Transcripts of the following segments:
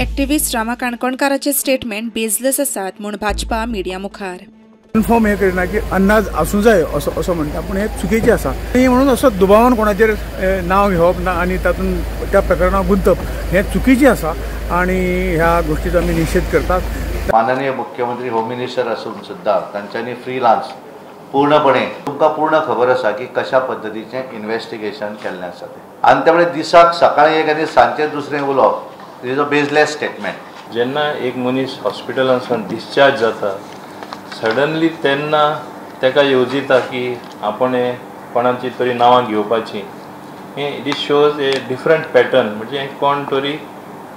एक्टिव्हिस्ट रामा काणकोणकाराचे statement bezel-less आसात म्हूण Bhajpa media मुखार. कन्फर्म हें करिना की अंदाज आसूं जाय असो असो म्हणटा, पूण हें चुकीचें आसा. आनी म्हणून असो दुबावान कोणाचेर नांव घेवप ना आनी तातूंत त्या प्रकरणाक गुंतप हें चुकीचें आसा आनी ह्या गोश्टीचो आमी निशेध करतात. माननीय मुख्यमंत्री होम मिनिस्टर आसून सुद्दां तांच्यांनी फ्रीलान्स पूर्णपणे तुमकां पूर्ण खबर आसा की कशा पद्दतीचें इन्वेस्टिगेशन केल्लें आसा तें. आनी त्यामुळे दिसाक सकाळीं एक आनी सांजचें दुसरें उलोवप is a baseless statement. जेन्ना एक मनीस हॉस्पिटलांतल्यान डिस्चार्ज जाता सडनली तेन्ना ताका येवजिता की आपण कोणाची तरी नांवां घेवपाची, हें it shows a different pattern, म्हणजे कोण तरी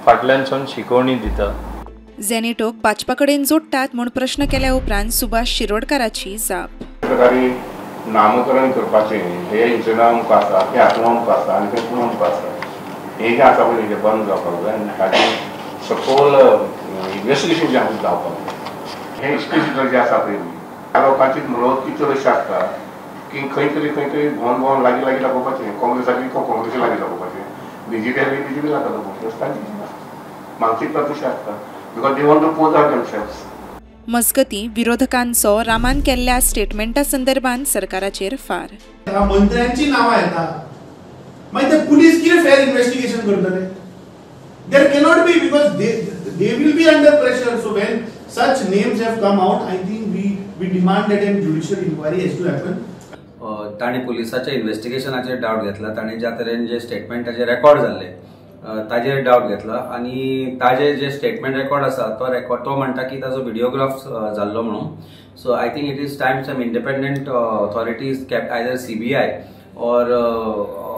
फाटल्यानसून शिकवणी दिता. झेनिटोक भाजपा कडेन जोडटात म्हूण प्रश्न केल्या उपरांत सुभाष शिरोडकाराची जाप. प्रकारे नामकरण करपाचें हे हेंचें नांव आमकां आसा, तें आत्मा आमकां आसा आनी तें पूण आमकां आसा, हें जें आसा पळय तें बंद जावपाक जाय आनी ताजें सखोल इन्वेस्टिगेशन जें आसा जावपाक जाय. हे इन्स्टिट्यूशन जे आसा पळय ह्या लोकांची मनोवृत्ती चड अशी आसता की खंय तरी खंय तरी भोंवन भोंवन लागीं लागीं दाखोवपाचें, काँग्रेसाक काँग्रेसी लागीं दाखोवपाचें, बीजेपी आसली बीजेपी लागीं दाखोवपाचें, अशें तांची मानसिकता तशी आसता because they want to pose out themselves. मजगतीं विरोधकांचो रामान केल्ल्या स्टेटमेंटा संदर्भात सरकाराचेर फार. मंत्र्यांची नांवां येता मागीर ते पुलीस कितें फेर इन्वेस्टिगेशन करतले? There cannot be because they will be under pressure. So when such names have come out, I think we demand that a judicial inquiry has to happen. ताणें पुलिसाच्या इन्वेस्टिगेशनाचेर डावट घेतला, ताणें ज्या तरेन जे स्टेटमेंटाचे रेकॉर्ड जाल्ले ताजेर डावट घेतला आनी ताजे जे स्टेटमेंट रेकॉर्ड आसा तो रेकॉर्ड तो म्हणटा की ताजो व्हिडिओग्राफ जाल्लो म्हणून. So I think it is time some independent authorities kept either CBI or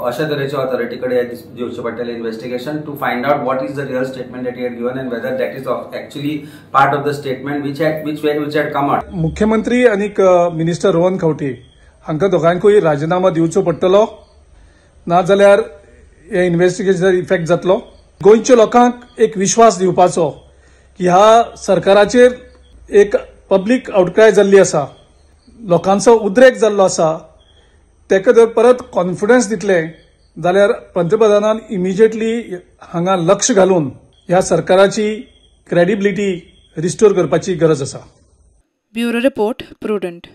अशा तरेच्या ऑथॉरिटी कडेन दिवचें पडटलें investigation to find out what is the real statement that he had given and whether that is actually part of the statement which had come out. मुख्यमंत्री आनी minister Rohan Khaunte हांकां दोगांकूय राजिनामो दिवचो पडटलो, नाजाल्यार हे इन्वेस्टिगेशन इफेक्ट जातलो. गोंयच्या लोकांक एक विश्वास दिवपाचो की ह्या सरकाराचेर एक पब्लीक आउटक्राय जाल्ली आसा, लोकांचो उद्रेक जाल्लो आसा, ताका जर परत कॉन्फिडन्स दितले जाल्यार पंतप्रधानान इमिजिएटली हांगा लक्ष घालून ह्या सरकाराची क्रेडिबिलिटी रिस्टोर करपाची गरज आसा. Bureau report, Prudent.